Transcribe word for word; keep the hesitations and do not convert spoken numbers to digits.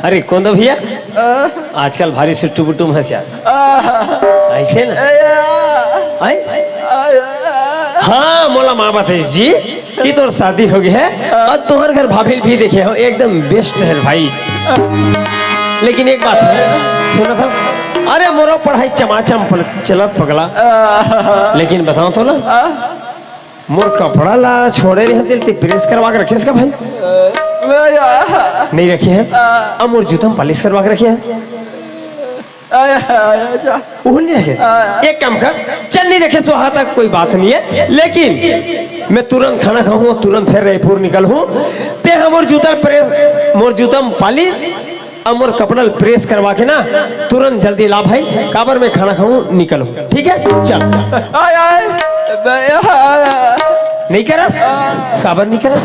अरे कौन दो भैया, आजकल भारी सुट्टू बुट्टू हस यार। ऐसे ना। आय? हाँ, मोला माँ बताइस जी कि तोर शादी हो गई है और तुम्हारे घर भाभी भी देखे हो, एकदम बेस्ट है भाई। लेकिन एक बात है, सुना था, अरे मोरो पढ़ाई चमाचम पल-, चलत पगला। लेकिन बताओ तो ना, मोर कपड़ा ला छोड़े रहे दिल ते प्रेस करवा के रखेस का भाई? नहीं रखे है। अब मोर जूता में पालिश करवा के रखे है। वो नहीं रखे। एक काम कर, चल नहीं रखे सो, वहां तक कोई बात नहीं है, लेकिन मैं तुरंत खाना खाऊं, तुरंत फिर रायपुर निकल हूं। ते हमर जूता प्रेस, मोर जूता में पालिश, अब मोर कपड़ा प्रेस करवा के ना तुरंत जल्दी ला भाई, काबर मैं खाना खाऊं, निकल हूं, ठीक है? चल। आय, आय, नहीं करस, काबर नहीं करस?